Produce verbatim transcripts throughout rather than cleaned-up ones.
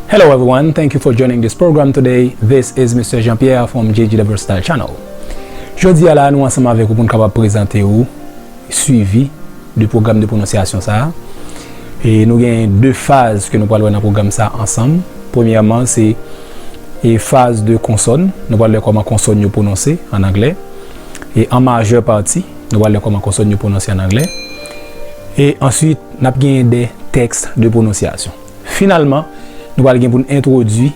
Hello everyone, thank you for joining this program today. This is Mister Jean-Pierre from J G The Versatile Channel. Jodi a la, nou ansanm avèk ou pou n kapab prezante ou swivi de pwogram de pwononsyasyon sa a. E nou gen de faz ke nou pral wè nan pwogram sa a ansanm. Premyèman, se, e, faz de konsòn. Nou pral wè kòman konsòn yo pwononse an anglè. E an majè pati, nou pral wè kòman konsòn yo pwononse an anglè. E answit, n ap genyen de tèks de pwononsyasyon. Finalman, nou pral gen pou n entwodui,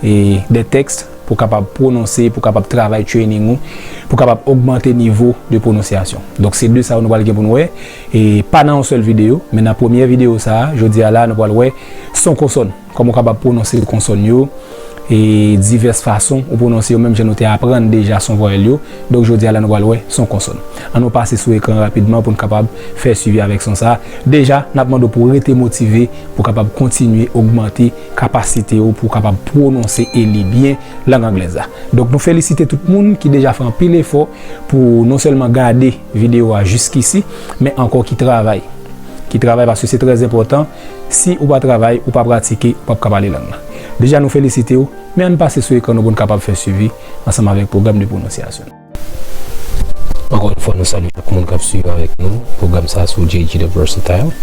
e, de tèks pou kapab pwononse, pou kapab travay training ou, pou kapab ogmante nivo de pwononsyasyon. Donk, se de sa yo nou pral gen pou n wè. E pa nan yon sèl videyo, men nan premyè videyo sa a, jodi a la, nou pral wè son konsòn. Kòman w kapab pwononse konsòn yo, e divès fason ou pwononse yo, menm jan nou te aprann deja son vwayèl yo. Donk, jodi a la, nou pral wè son konsòn. An nou pase sou ekran rapidman pou n kapab fè swivi avèk son sa a. Deja, n ap mande w pou w rete motive, pou w kapab kontinye ogmante kapasite w, pou w kapab pwononse e li byen lang anglèz la. Donk, nou felisite tout moun ki deja fè anpil efò pou non sèlman gade videyo a jiskisi, men ankò ki travay. Ki travay, paske se trè enpòtan. Si ou pa travay, ou pa pratike, ou p ap ka pale lang nan. Deja, nou felisite w, men ann pase sou ekran nou pou n kapab fè swivi ansanm avèk pwogram de pwononsyasyon. Ankò yon fwa, nou salye chak moun k ap swiv avèk nou pwogram sa a sou J G The Versatile.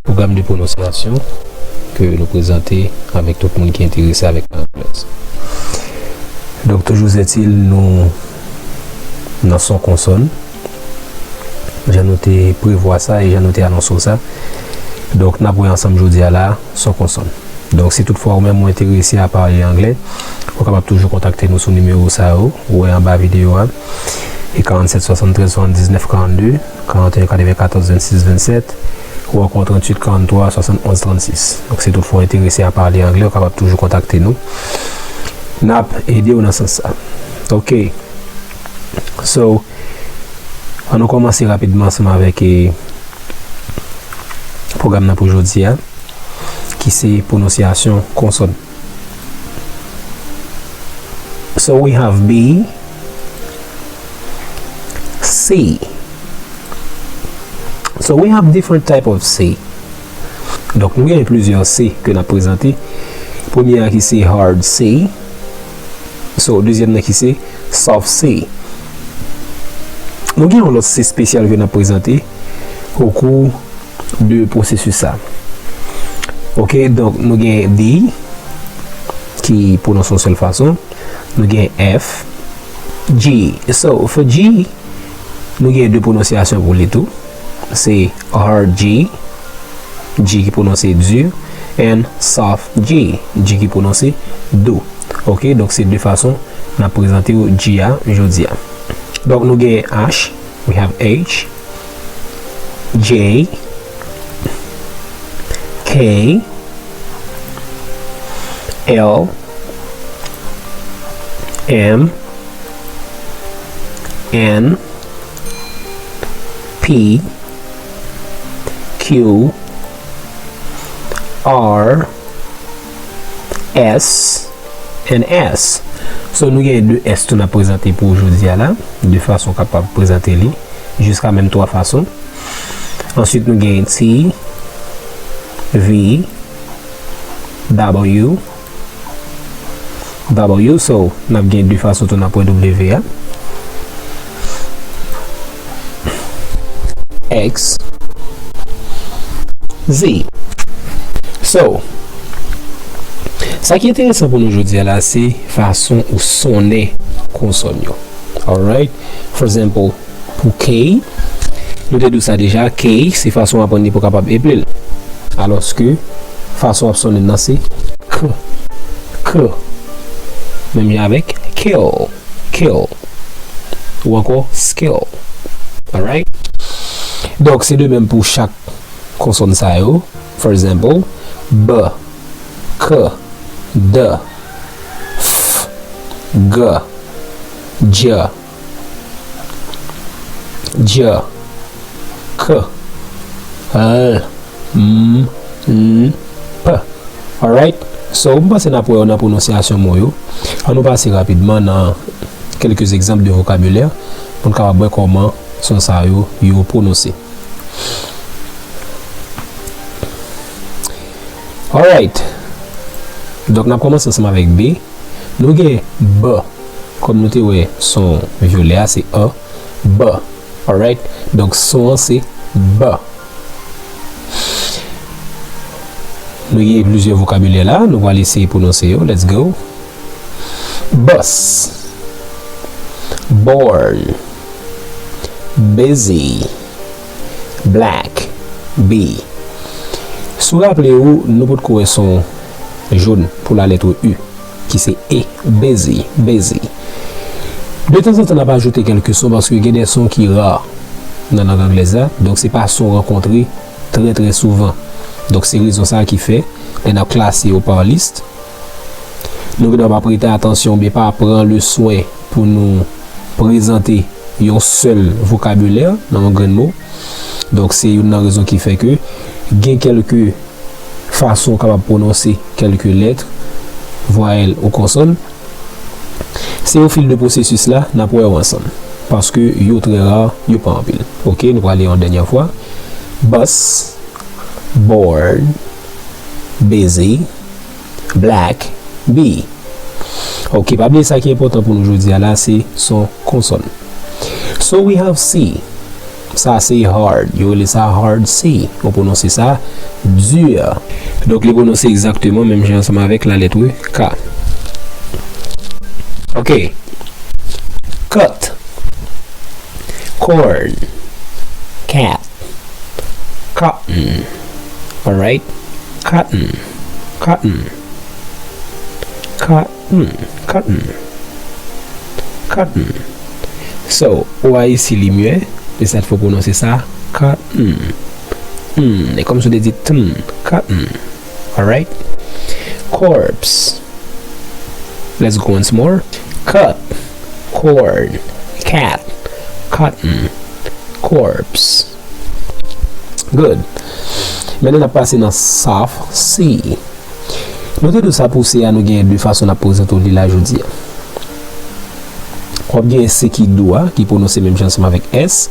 Pwogram de pwononsyasyon ke nou prezante avèk tout moun ki enterese avèk lang anglèz. Donk, toujours est-il, nou nan son konsòn. Jan nou te prevwa sa e jan nou te anonse w sa. Donk, n ap wè ansanm jodi a la, son konsòn. Donk, si toutfwa ou menm ou enterese a pale anglè, ou kapab toujou kontakte nou sou nimewo sa yo, ou wè anba videyo a. E karannset swasanntrèz swasanndiznèf karannde, karanteyen katrevenkatòz vennsis vennsèt, ou ankò tranntuit karanntwa swasantonz trannsis. Donk, si toutfwa ou enterese a pale anglè, ou kapab toujou kontakte nou. N ap ede w nan sans sa. Ok. So, an nou kòmanse rapidman ansanm avèk, eh, pwogram nan pou jodi a, ki se pwononsyasyon konsòn. So we have B, C. So we have different type of C. Donk, nou gen plizyè C ke n ap prezante. Premye a ki se hard C. So, dezyèm nan ki se soft C. Nou gen yon lòt C espesyal ke n ap prezante au cours de pwosesis sa. Ok, donk nou gen D ki pwononse yon sèl fason. Nou gen F, G. So, for G, nou gen de pwononsyasyon pou li tou. Se hard G, G ki pwononse di, and soft G, G ki pwononse dou. Ok, donk se de fason n ap prezante w G a jodi a. Donk nou gen H, we have H, J, K, L, M, N, P, Q, R, S, and S. So, nou gen de S tou n ap prezante pou jodi a la, de fason w kapab prezante li, jiska menm twa fason. Answit, nou gen T, V, W, W. So, n ap gen de fason tou n ap wè W a. X, Z. So, sa ki enteresan pou nou jodi a la, se fason ou sonnen konsòn yo. Alright? For example, pou K, nou te di w sa deja, K, se fason w aprann li pou w kapab eple l. Alòske, fason w ap sonnen l nan se K, K. Menm jan avèk kill, kill. Ou ankò skill. Alright? Donk, se de menm pou chak konsòn sa yo. For example, B, K, D, F, G, J, J, K, L, M, N, P. Alright? So, m panse n ap wè yo nan pwononsyasyon mo yo. An nou pase rapidman nan kèlke egzanp de vokabilè pou n kapab wè kòman son sa yo, yo pwononse. Alright. Donk, n ap kòmanse ansanm avèk B. Nou gen B. Kòm nou te wè son vyolè a, se A. B. Alright? Donk, son an se B. Nou gen plizyè vokabilè la, nou pral eseye pwononse yo. Let's go. Bus. Born. Busy. Black. Bee. Si w raple w, nou potko wè son jòn pou lalèt U, ki se E. Busy, busy. De tanzantan, n ap ajoute kèlke son paske gen de son ki ra nan lang anglèz la. Donk, se pa son rankontre trè, trè souvan. Donk, se rezon sa a ki fè, lè n ap klase yo pa lis, nou gendwa pa prete atansyon oubyen pa pran le swen pou nou prezante yon sèl vokabilè nan yon grenn mo. Donk, se youn nan rezon ki fè ke gen kèlke fason w kapab pwononse kèlke lèt, vwayèl ou konsòn. Se ofil de pwosesis la, n ap wè yo ansanm. Paske yo trè ra, yo pa anpil. Oke, nou prale yon dènyè fwa. Bus, born, busy, black, bee. Oke, pa bliye sa ki enpòtan pou nou jodi a la, se son konsòn. So we have C. Sa se hard. Yo rele sa hard C. Ou pwononse sa dur. Donk, li pwononse egzakteman menm jan ansanm avèk lalèt K. Oke. Cut. Corn. Cat. Cotton. Alright? Cotton. Cotton. Cotton. Cotton. Cotton. So, ou a isi li mye, e sa t fè w pwononse sa, cotton. Mm, e kòmsi w te di tn, cotton. Alright? Corpse. Let's go once more. Cut, corn, cat, cotton, corpse. Good. Mennen n ap pase nan soft C. Nou te di w sa pou C a, nou gen de fason n ap prezante w li la jodi a. W ap gen C ki dou a, ki pwononse menm jan ansanm avèk S,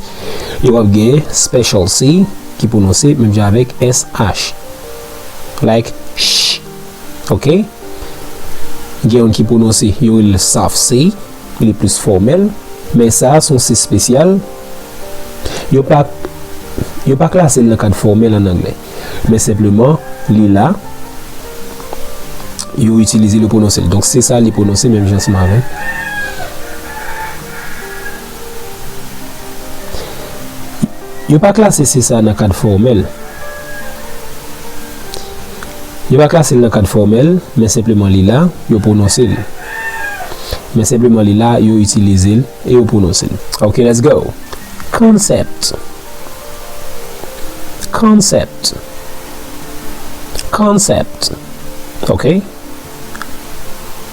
e w ap gen special C ki pwononse menm jan avèk S H. Like, sh. Oke? Gen youn ki pwononse, yo rele l soft C, li plis fòmèl, men sa a se yon C espesyal. Yo pa, yo pa klase l nan kad fòmèl an anglè, men senpleman, li la, yo itilize l, yo pwononse l. Donk, C sa, li pwononse menm jan ansanm avèk. Yo pa klase C sa nan kad fòmèl. Yo pa klase l nan kad fòmèl, men senpleman li la, yo pwononse l. Men senpleman li la, yo itilize l e yo pwononse l. Ok, let's go. Concept. Concept. Concept. Ok?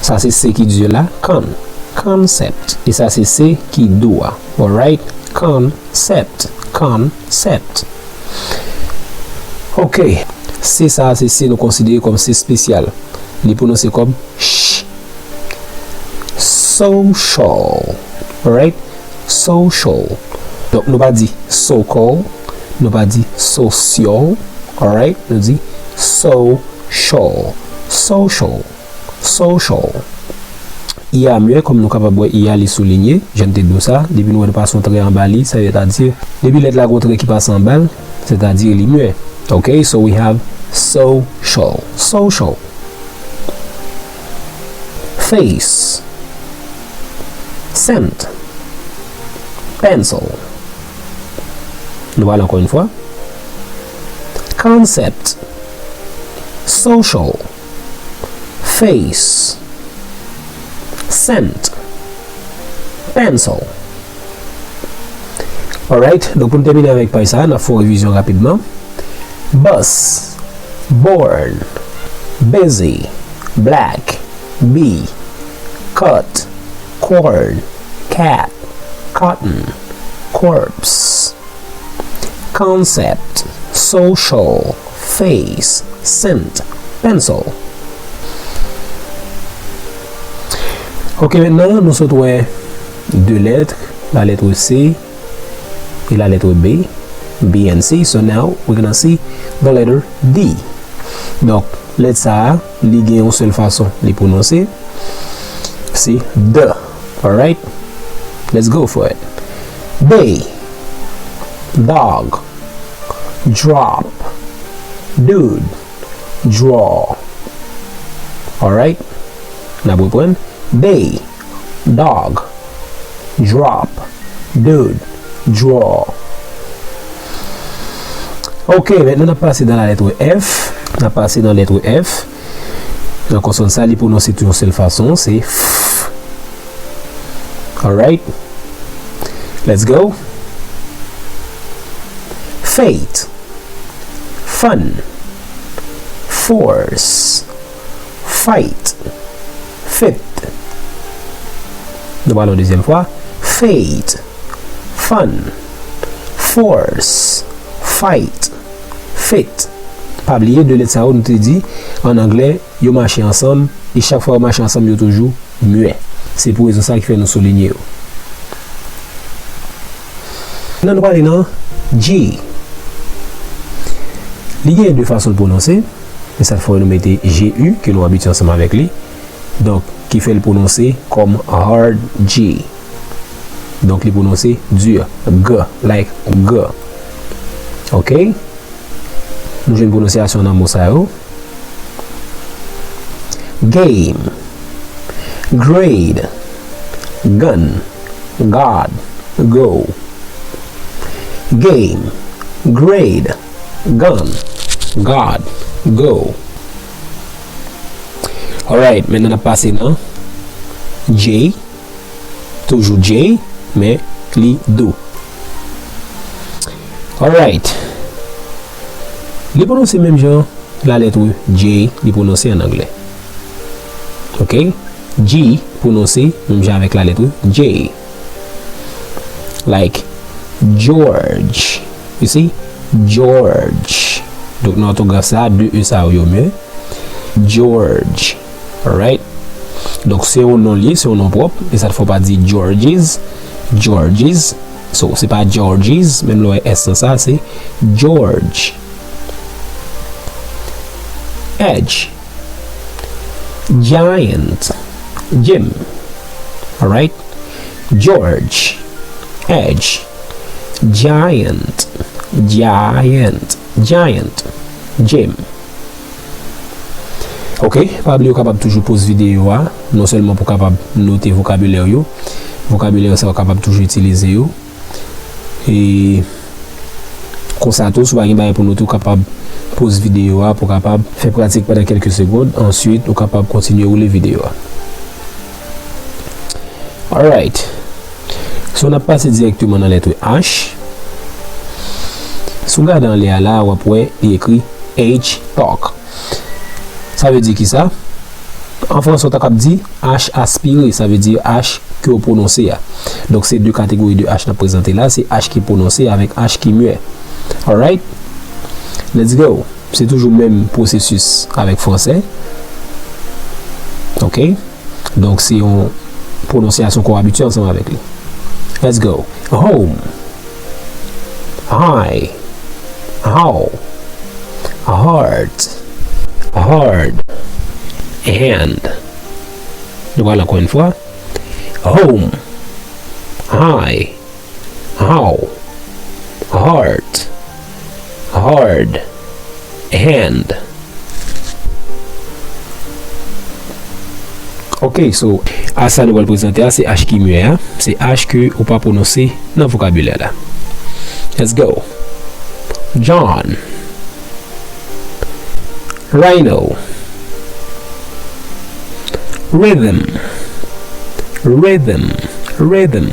Sa se C ki di la. Con. Concept. E sa se C ki dou a. Alright? Concept. Concept. Ok. C sa a se C nou konsidere kòm C espesyal. Li pwononse kòm ch. Social. Alright? Social. Donk, nou pa di so-called, nou pa di social, alright? Nou di social. Social. Social. I a mye, kòm nou kapab wè, I a li soulinye, jan n te di w sa, depi nou wè nou pase yon trè anba li, sètadi, depi lèt la gen yon trè ki pase anba l, sètadi li mye. Ok, so we have social. Social. Face. Scent. Pencil. Nou pale ankò yon fwa. Concept. Social. Face. Scent. Pencil. Alright, donk pou n tèmine avèk paj sa a, n ap fè yon revizyon rapidman. Bus, born, busy, black, bee, cut, corn, cat, cotton, corpse, concept, social, face, scent, pencil. Ok, mentnan, nou sot wè de lèt, la lettre C, e la lettre B, B and C. So now we're gonna see the letter D. Donk, Lèt sa a, li gen yon sèl fason li pwononse. Se the. Alright? Let's go for it. Day. Dog. Drop. Dude. Draw. Alright? N ap reprann. Day. Dog. Drop. Dude. Draw. Ok, mentnan n ap pase nan la lettre F. N ap pase nan lettre F. Nan konsòn sa, li pwononse tou yon sèl fason, se F. Alright? Let's go. Faith. Fun. Force. Fight. Fit. Nou pral yon dezyèm fwa. Faith. Fun. Force. Fight. Fit. Pa bliye de lèt sa yo nou te di an anglè, yo mache ansanm, e chak fwa yo mache ansanm, yo toujou muet. Se pou rezon sa ki fè nou soulinye yo. Nan nou prale nan G. Li gen de fason l pwononse, e sa fè nou mete G U ke nou abitye ansanm avèk li. Donk, ki fè l pwononse kòm hard G. Donk, li pwononse dur, G, like G. Ok? Nou jwenn pwononsyasyon nan mo sa yo. Game. Grade. Gun. God. Go. Game. Grade. Gun. God. Go. Alright, mentnan n ap pase nan J. Toujou J, men li dou. Alright. Li pwononse menm jan la lettre J li pwononse an anglè. Ok? G pwononse menm jan avèk la lettre J. Like George. You see? George. Donk nan òtograf sa, de E sa yo, yo mye. George. Alright? Donk, se yon non li ye, se yon non pwòp. E sa t fè w pa di Georges. Georges. So, se pa Georges, menm lè w wè S nan sa, se George. Edge. Giant. Gym. Alright? George. Edge. Giant. Giant. Giant. Gym. Ok, pa bliye ou kapab toujou poz videyo a, non sèlman pou kapab note vokabilè yo, vokabilè sa ou kapab toujou itilize yo. E konsa tou, si w pa gen bagay pou note, ou kapab poz videyo a pou kapab fè pratik pandan kèlke segonn, answit ou kapab kontinye woule videyo a. Alright. So, n ap pase dirèkteman nan lèt H. Si w gade anlè a la, w ap wè li ekri H talk. Sa vle di kisa? An fransè, w ta kab di H aspire, sa vle di H ke w pwononse a. Donk, se de kategori de H n ap prezante la, se H ki pwononse avèk H ki muet. Alright? Let's go! Se toujou menm pwosesis avèk fransè. Ok? Donk, se yon pwononsyasyon ke w abitye ansanm avèk li. Let's go. Home. High. How. Heart. Hard. Hand. Nou pral ankò yon fwa. Home. High. How. Heart. Hard. Hand. Ok, so, H sa nou pral prezante a, se H ki muet a. Se H ke ou pa pwononse nan vokabilè la. Let's go. John. Rhino. Rhythm. Rhythm. Rhythm.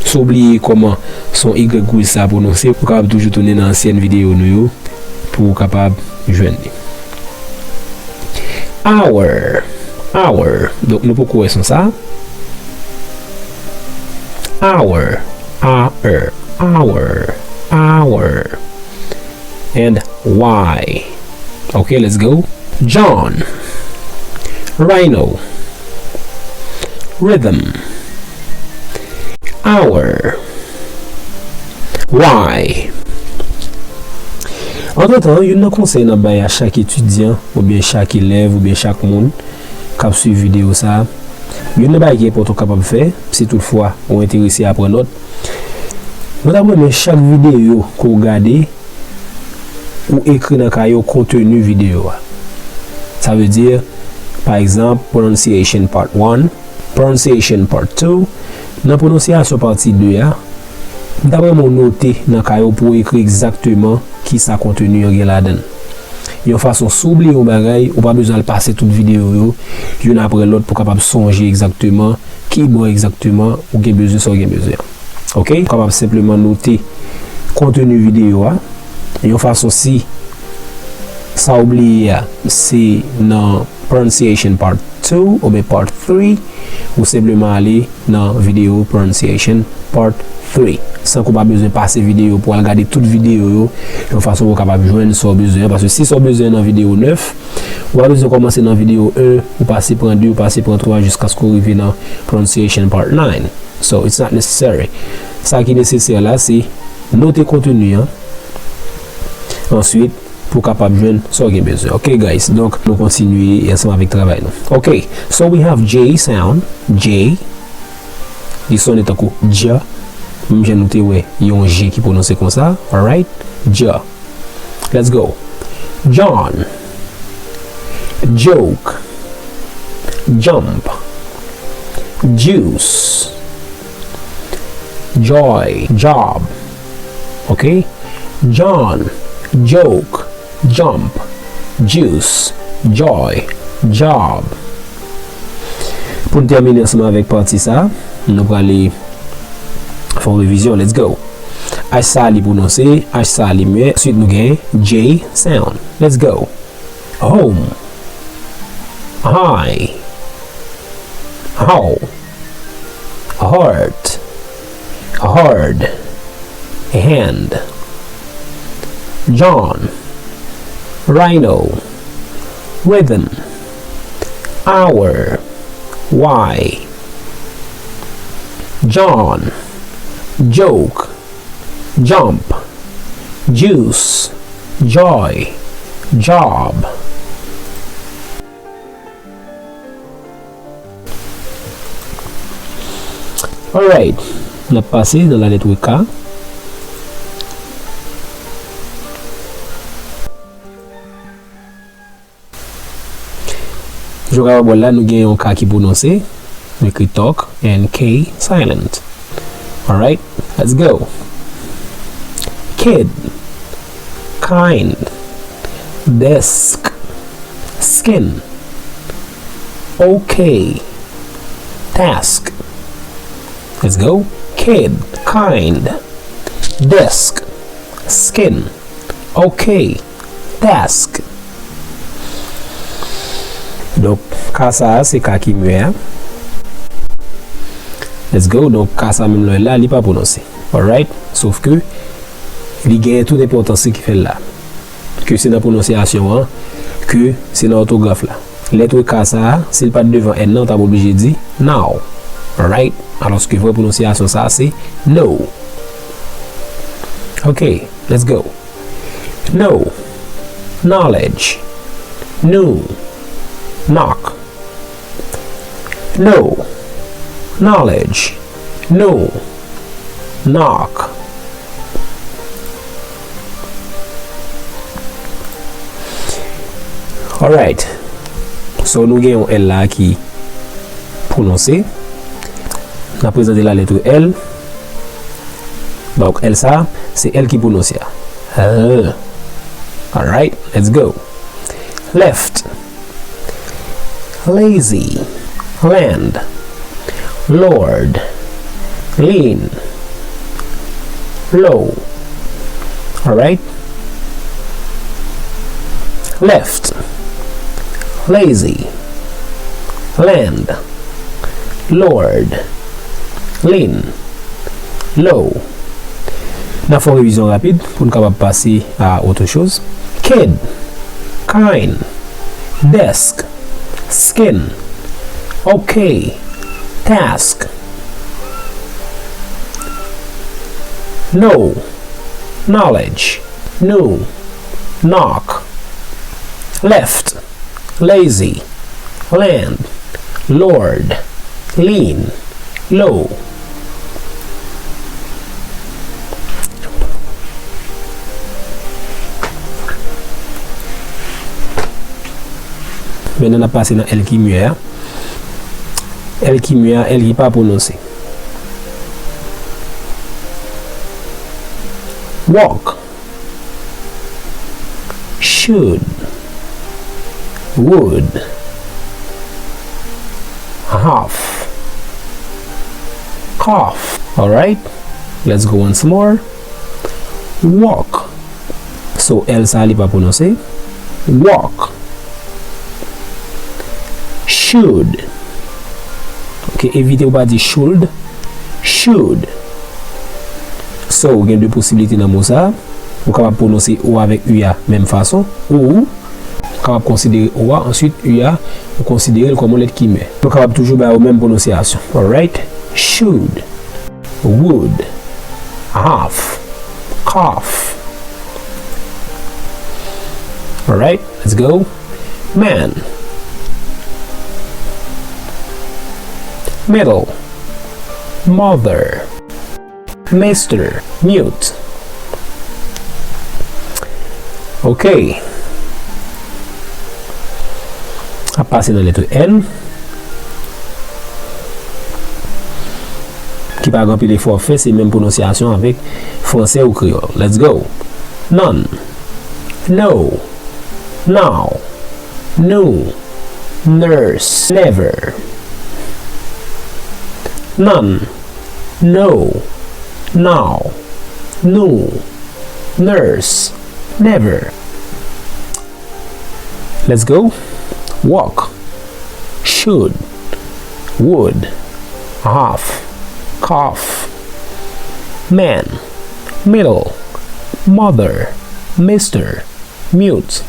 Si w bliye kòman son Y wouj sa pwononse, ou kapab toujou tounen nan ansyèn videyo nou yo pou w kapab jwenn li. Hour. Hour. Donk, nou poko wè son sa. Hour. A R. Hour. Hour. And Y. Ok, let's go. John. Rhino. Rhythm. Hour. Y. Antretan, youn nan konsèy n ap bay a chak etidyan, oubyen chak elèv, oubyen chak moun k ap swiv videyo sa a, youn nan bagay ki enpòtan w kapab fè, si toutfwa ou enterese a pran nòt, mwen t ap renmen chak videyo ke w gade, ou ekri nan kaye w konteni videyo a. Sa vle di, pa egzanp, pronunciation part one, pronunciation part two, nan pwononsyasyon pati de a, m ta renmen w note nan kaye w pou w ekri egzakteman kisa konteni an gen ladan l. Yon fason, si w bliye yon bagay, ou pa bezwen al pase tout videyo yo, youn apre lòt, pou w kapab sonje egzakteman ki bò egzakteman ou gen bezwen sa w gen bezwen an. Oke? Ou kapab senpleman note konteni videyo a. Yon fason, si sa w bliye a, se nan pronunciation part two oubyen part three, ou senpleman ale nan videyo pronunciation part three. San ke w pa bezwen pase videyo pou w al gade tout videyo yo, yon fason pou w kapab jwenn sa w bezwen an. Paske si sa w bezwen nan videyo nèf, ou pa bezwen kòmanse nan videyo en, ou pase pran de, ou pase pran twa, jiskaske w rive nan pronunciation part nine. So, it's not necessary. Sa ki nesesè la, se note konteni an. Answit, pou w kapab jwenn sa w gen bezwen. Oke, guys? Donk, nou kontinye ansanm avèk travay nou. Oke, so we have J sound, J. Li sonnen tankou dja. Menm jan nou te wè yon J ki pwononse konsa. Alright? Dja. Let's go. John. Joke. Jump. Juice. Joy. Job. Oke? John. Joke. Jump. Juice. Joy. Job. Pou n tèmine ansanm avèk pati sa, nou prale fè yon revizyon. Let's go. H sa a li pwononse, H sa a li muet. Answit, nou gen J sound. Let's go. Home. High. How. Heart. Hard. Hand. John. Rhino. Rhythm. Hour. Why. John. Joke. Jump. Juice. Joy. Job. Alright. N ap pase nan lalèt K. Jan w kapab wè l la, nou gen yon K ki pwononse, nou ekri talk, and K silent. Alright, let's go. Kid, kind, desk, skin, okay, task. Let's go. Kid, kind, desk, skin, okay, task. Donk, K sa a, se K ki muet a. Let's go. Donk, K sa a menm lè w la, li pa pwononse. Alright? Sof ke li genyen tout enpòtans li ki fè l la. Ke se nan pwononsyasyon an, ke se nan òtograf la. Lèt K sa a, si l pa t devan N nan, w t ap oblije di now. Alright? Alòske vrè pwononsyasyon sa a se no. Ok, let's go. No. Knowledge. New. Knock. No. Knowledge. New. Knock. Alright. So, nou gen yon L la ki pwononse. N ap prezante lalèt L. Donk, L sa, se L ki pwononse a. L. Alright, let's go. Left. Lazy. Land. Lord. Lean. Low. Alright? Left. Lazy. Land. Lord. Lean. Low. N ap fè yon revizyon rapid pou n kapab pase a autre chose. Kid. Kind. Desk. Skin. Okay. Task. No. Knowledge. New. knock, left, lazy, land, lord, lean, low. Mentnan n ap pase nan L ki mye a. L ki mye a, L ki pa pwononse. Walk. Should. Would. Have. Cough. Alright. Let's go once more. Walk. So, L sa a li pa pwononse. Walk. Should. Ok, evite pou pa di should. Should. So, ou gen de posiblite nan mo sa a. Ou kapab pwononse O avèk U a menm fason. Ou kapab konsidere O a, answit U a, ou konsidere l kòm yon lèt ki mye. Nou kapab toujou ba yo menm pwononsyasyon. Alright? Should. Would. Have. Cough. Alright, let's go. Man. Middle. Mother. Mister. Mute. Ok. Ap pase nan lèt N. Ki pa gen anpil efò fè, se menm pwononsyasyon avèk fransè ou kreyòl. Let's go. None. No. Now. New. Nurse. Never. None. No. Now. New. Nurse. Never. Let's go. Walk. Should. Would. Have. Cough. Man. Middle. Mother. Mister. Mute.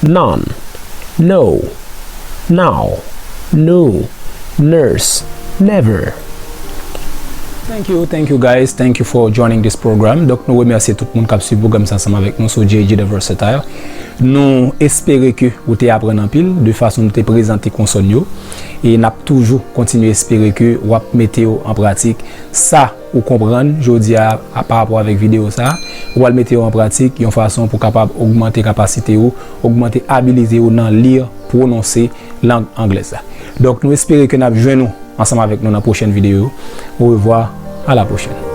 None. No. Now. New. Nurse. Never. Thank you, thank you guys, thank you for joining this program. Donk nou remèsye tout moun k ap swiv pwogram sa ansanm avèk nou sou J J The Versatile. Nou espere ke ou te aprann anpil de fason nou te prezante konsòn yo. E n ap toujou kontinye espere ke w ap mete yo an pratik. Sa ou konprann jodi a, a, pa rapò avèk videyo sa a, ou pral mete yo an pratik yon fason pou kapab ogmante kapasite ou, ogmante abilite ou nan li, pwononse lang anglèz la. Donk, nou espere ke n ap jwenn ou ansanm avèk nou nan pwochèn videyo yo. Au revoir, à la prochaine.